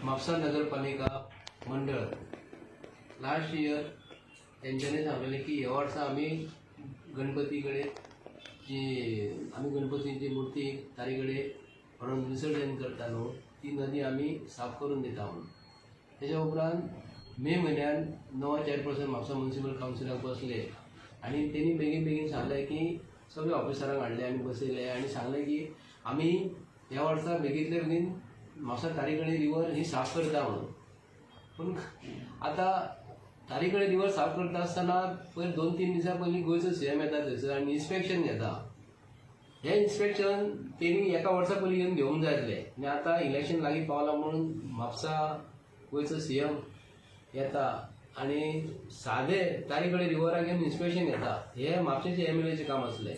म्हापसा नगरपालिका मंडळ last year तेंच्यांनी सांगलेलें की ह्या वर्सा आमी गणपती कडेन जी आमी गणपतीची मुर्ती तारी कडेन व्हरून विसर्जन करता न्हू, ती नदी आमी साफ करून दिता म्हणून. तेच्या उपरांत मे म्हयन्यान नवा चेअरपर्सन म्हापसा म्युनिसिपल कावन्सिलाक बसले आनी तेणी बेगीन बेगीन सांगलें की सगळे ऑफिसरांक हाडले आनी बसयले आनी सांगलें की आमी ह्या वर्सा बेगींतल्या बेगीन म्हापसा तारीकडेन रिवर ही साफ करता म्हणून. पूण आतां तारीकडेन रिवर साफ करता आसतना पयर 2-3 दिसां पयलीं गोंयचो सीएम येता थंयसर आनी इन्स्पेक्शन घेता. हें इन्स्पेक्शन तेणी एका वर्सा पयलीं येवन घेवंक जाय आसलें आनी आतां इलेक्शन लागीं पावलां म्हणून म्हापसा गोंयचो सीएम येता आनी सादे तारी कडेन रिवराक येवन इन्स्पेक्शन घेता. हें म्हापशेचे एमएलएचें काम आसलें.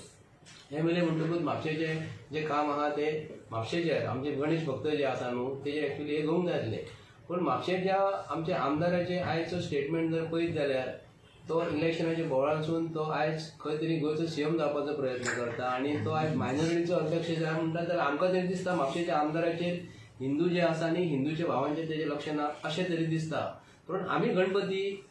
एमएलए म्हणटकूच म्हापशेचें जें काम आहा तें म्हापशेचे आमचे गणेश भक्त जे आसा न्हू, तेजें एक्चुली हें घेवंक जाय आसलें. पूण म्हापशेच्या आमच्या आमदाराचें आयचो स्टेटमेंट जर पळयत जाल्यार तो इलेक्शनाच्या बोवाळांसून तो आयज खंय तरी गोंयचो सीएम जावपाचो प्रयत्न करता आनी तो आयज मायनॉरिटीचो अध्यक्ष जाय म्हणटा. जाल्यार आमकां तरी दिसता म्हापशेच्या आमदाराचेर हिंदू जे आसा न्ही, हिंदूच्या भावांचेर तेजें लक्ष ना अशें तरी दिसता. पूण आमी गणपती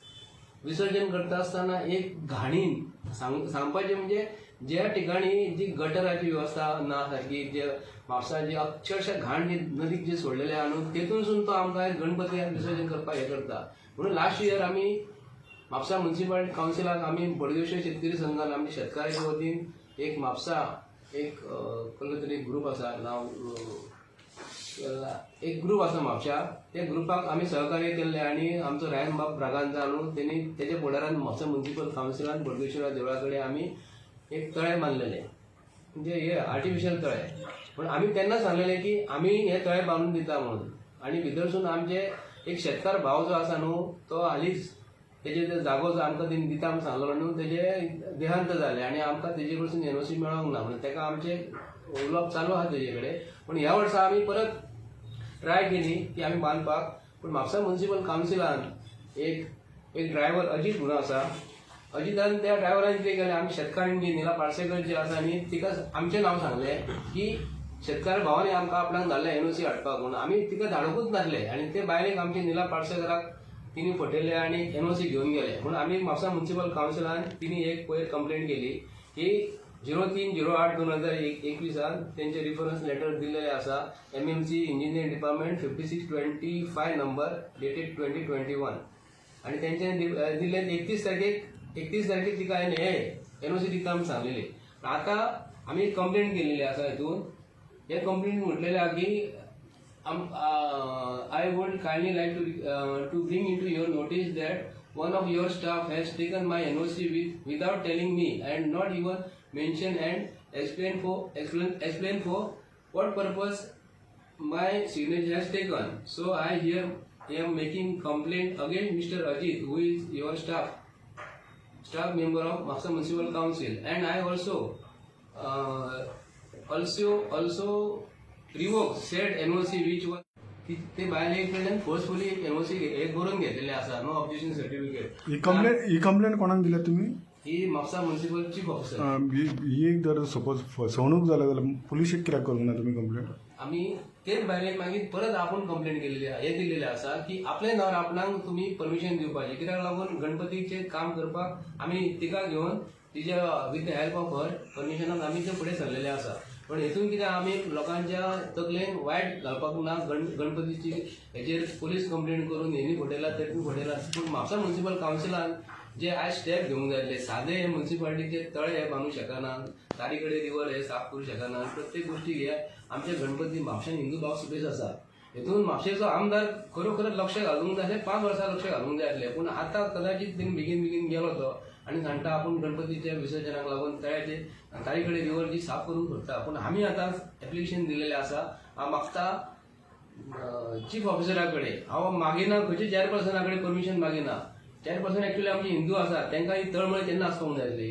विसर्जन करता आसतना एक घाणीन सांगपाचें म्हणजे ज्या ठिकाणी जी गटराची वेवस्था ना सारकी, जे म्हापसा जी अक्षरशः घाण जी नदीक जे सोडलेले आहा न्हू, तेतूनसून तो आमकां गणपती विसर्जन करपाक हें करता. म्हणून लास्ट इयर आमी म्हापसा म्युनिसिपल कावन्सिलाक आमी बोडगेश्वर शेतकरी संघान आमच्या शेतकाराच्या वतीन एक म्हापसा एक कसलो तरी ग्रुप आसा नांव, एक ग्रुप आसा म्हापशा, त्या ग्रुपाक आमी सहकार्य केल्लें आनी आमचो रायन बाब ब्रागांजा न्हू, तेणी तेच्या फुडारान म्हापसा म्युनिसिपल कावन्सिलान बोडगेश्वरा देवळा कडेन आमी एक तळें बांदलेलें, म्हणजे हे आर्टिफिशियल तळें. पूण आमी तेन्ना सांगलेलें की आमी हें तळें बांदून दिता म्हणून. आनी भितरसून आमचे एक शेतकार भाव जो आसा न्हू, तो हालींच तेजे ते जागो जो आमकां तेणी दिता म्हूण सांगलो न्हू, तेजे देहांत जालें आनी आमकां तेजे कडसून एनओसी मेळोंक ना म्हणून तेका आमचें उलोवप चालू आहा तेजे कडेन. पूण ह्या वर्सा आमी परत ट्राय केली की आमी बांदपाक, पूण म्हापसा म्युनिसिपल कावन्सिलान एक एक ड्रायव्हर अजीत म्हणून आसा, अजितान त्या ड्रायव्हरान कितें केलें, आमी शेतकारान जी निला पार्सेकर जी आसा न्ही, तिका आमचें नांव सांगलें की शेतकार भावांनी आमकां आपणाक धाडलें एनओसी हाडपाक म्हणून. आमी तिका धाडूंकूच नासले आनी ते बायलेक आमचे निला पार्सेकराक तिणी फटयले आनी एनओसी घेवन गेले. म्हणून आमी म्हापसा म्युनिसिपल कावन्सिलान तिणी एक पयर कंप्लेंट केली की 03/08/2021 तेंचे रिफरन्स लेटर दिल्लेले आसा, MMC engineering department 5625 number dated 2021. आनी तेंच्यानी दिल्ले 31 तारखेक, 31 तारखेक तिका हांवें हे एनओसी दिता म्हूण सांगलेली. आतां आमी कंप्लेंट केलेली आसा. हितून हे कंप्लेंट म्हटलेले आहा की I would kindly like to bring into your notice that one of your staff has taken my NOC without telling me and not even mention and explain for what purpose my signature has taken. So I here am making complaint against Mr. Ajit, who is your staff member of Mapsa Municipal Council, and I also revoke said NOC which was ते बायले कडल्यान forcefully NOC हे करून घेतलेले आसा, no objection certificate. ही complaint कोणाक दिल्या तुमी? ही म्हापसा म्युनिसिपल चीफ ऑफिसर. ही ही एक जर सपोज फसवणूक जाल्या जाल्यार पुलिशेक कित्याक करूंक ना तुमी कंप्लेंट? आमी तेच बायलेक मागीर परत आपूण कंप्लेंट केलेली आहा, हे दिलेले आसा की आपल्या नांवार आपणाक तुमी परमिशन दिवपाचें कित्याक लागून गणपतीचें काम करपाक आमी तिका घेवन तिच्या with the help of her परमिशनाक आमी ते फुडें सरलेले आसा. पण हेतून कितें, आमी लोकांच्या तकलेन वायट घालपाक ना. गणपतीची हेजेर पोलीस कंप्लेंट करून हेणी फटयला, तेणी फटयला. पूण म्हापसा म्युनिसिपल कावन्सिलान जे आयज स्टेप घेवंक जाय आसले, सादे हे म्युनिसिपालिटीचे तळे हे बांदूंक शकना, तारी कडेन रिवर हे साफ करूंक शकना, प्रत्येक गोश्टी हे आमचे गणपती म्हापशान हिंदू भाव सुबेज आसा. हेतून म्हापशेचो आमदार खरोखर लक्ष घालूंक जाय आसलें, 5 वर्सां लक्ष घालूंक जाय आसलें. पूण आतां कदाचित तेणी बेगीन बेगीन गेलो तो आनी सांगता आपूण गणपतीच्या विसर्जनाक लागून तळ्याचे तारी कडेन रिवर जी साफ करूंक सोदता. पूण आमी आतां एप्लिकेशन दिलेलें आसा. हांव मागता चीफ ऑफिसरा कडेन, हांव मागिना खंयच्या चेअरपर्सना कडेन परमिशन मागिना. चेअरपर्सन एक्चुअली आमचे हिंदू आसा, तांकां ही तळमळ केन्ना आसूंक जाय आसली.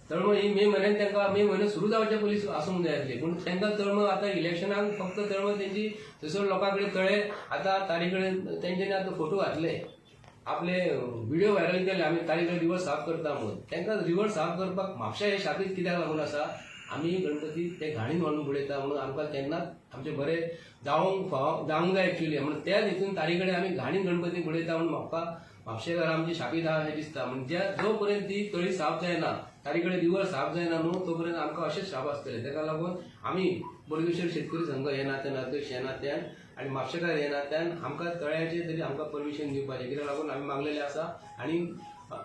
तळमळ ही मे म्हयन्यान तांकां मे म्हयनो सुरू जावच्या पयलीं आसूंक जाय आसली. पूण तांकां तळमळ आतां इलेक्शनाक फक्त तळमळ तेंची. थंयसर लोकां कडेन तळे आतां तारी कडेन तेंच्यांनी आतां फोटो घातले, आपले व्हिडिओ व्हायरल केले, आमी तारी कडेन रिवर साफ करता म्हणून. तांकां रिवर साफ करपाक म्हापशा हे शापीत कित्याक लागून आसा? आमी गणपती ते घाणीन व्हरून बुडयता म्हणून आमकां केन्नाच आमचे बरे जावंक फाव जावंक जाय एक्चुली. म्हणून त्याच हितून तारी कडेन आमी घाणीन गणपती बुडयता म्हणून म्हाका म्हापशेकार आमची शापीत आहा अशें दिसता. म्हणजे जो पर्यंत ती तळी साफ जायना, तारी कडेन रिवर साफ जायना न्हू, तो पर्यंत आमकां अशेंच शाप आसतले. ताका लागून आमी बोडगेश्वर शेतकरी संघ हे नात्यान, अध्यक्ष हे नात्यान आनी म्हापशेकार हे नात्यान आमकां तळ्याचें तरी आमकां परमिशन दिवपाचें कित्याक लागून आमी मागलेलें आसा. आनी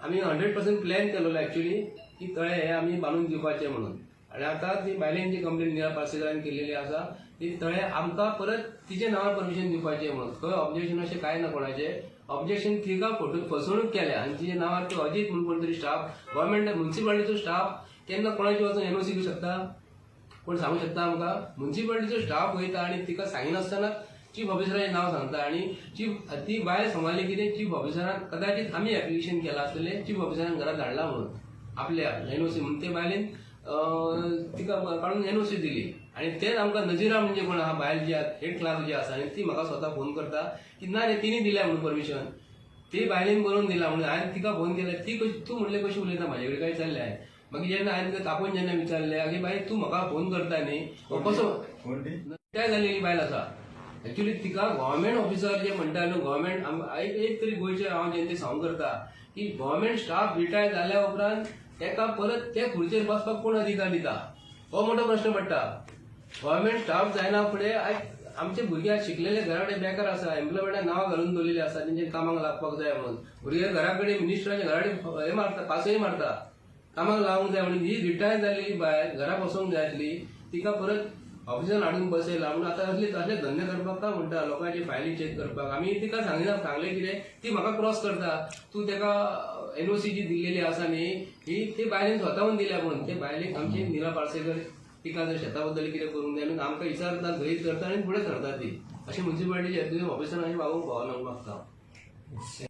आमी 100% प्लॅन केलेलो एक्चुली की तळे हे आमी बांदून दिवपाचे म्हणून. आनी आतां ती बायलेन जी कंप्लेन निळा पार्सेकारान केलेली आसा ती तळे आमकां परत तिच्या नांवार परमिशन दिवपाचें म्हणून. खंय ऑब्जेक्शन अशें कांय ना, कोणाचें ऑब्जेक्शन. तिका फोटो फसवणूक केल्या आनी तिच्या नांवार तो अजीत म्हणून कोण तरी स्टाफ, गव्हर्मेंट म्युन्सिपालिटीचो स्टाफ केन्ना कोणाची वचून एनओसी घेवंक शकता? कोण सांगू शकता आमकां? म्युन्सिपालिटीचो स्टाफ वयता आनी तिका सांगिनासतना चीफ ऑफिसराचें नांव सांगता. आनी चीफ ती बायल सांगली कितें, चीफ ऑफिसरान कदाचित आमी एप्लिकेशन केलां आसतलें, चीफ ऑफिसरान घरा धाडला म्हणून आपल्या एनओसी म्हणून. ते बायलेन तिका काडून एनओसी दिली. आनी तेच आमकां नजिरा म्हणजे कोण आहा बायल जी हेड क्लार्क जी आसा, आनी ती म्हाका स्वता फोन करता की ना रे, तिणी दिल्या म्हणून परमिशन, ती बायलेन बरोवन दिला म्हणून. हांवें तिका फोन केला, ती कशी तूं म्हणलें कशी उलयता म्हाजे कडेन काय विचारलें हांवें. मागीर जेन्ना हांवें तिका तापोवन जेन्ना विचारलें, आगे बाई, तूं म्हाका फोन करता न्ही, हो कसो? कोण ती? रिटायर जाल्लेली बायल आसा एक्चुली. तिका गव्हर्मेंट ऑफिसर जे म्हणटा न्हू, गव्हर्मेंट एक तरी गोंयचे हांव जनते सांगूंक करता की गव्हर्मेंट स्टाफ रिटायर जाल्या उपरांत तेका परत ते खुर्चेर बसपाक कोण अधिकार दिता, हो मोठो प्रश्न पडटा. गव्हर्मेंट स्टाफ जायना फुडें आयज आमचे भुरगे शिकलेले घरा कडेन बेकार आसा. एम्प्लॉयमेंटाक नांवां घालून दवरलेली आसा तेंचे कामाक लागपाक जाय म्हणून. भुरगे घरा कडेन मिनिस्टराच्या घरा कडेन हे मारता, पासय मारता, कामाक लावंक जाय म्हणून. ही रिटायर जाल्ली बायल घरा बसोंक जाय आसली, तिका परत ऑफिसान हाडून बसयला. म्हणून आतां असले असले धंदे करपाक काय म्हणटा, लोकांची फायली चॅक करपाक. आमी तिका सांगिना, सांगलें कितें, ती म्हाका क्रॉस करता, तूं तेका एनओसी जी दिल्लेली आसा न्ही ही ते बायलेन स्वताहून दिल्या म्हणून. ते बायलेक आमची निला पार्सेकर तिका जर शेता बद्दल कितें करूंक जाय न्हू, आमकां विचारता, गृहीत करता आनी फुडें सरता ती. अशें म्युन्सिपालिटीचे ऑफिसरान अशें वागूंक फावना म्हणून मागता हांव.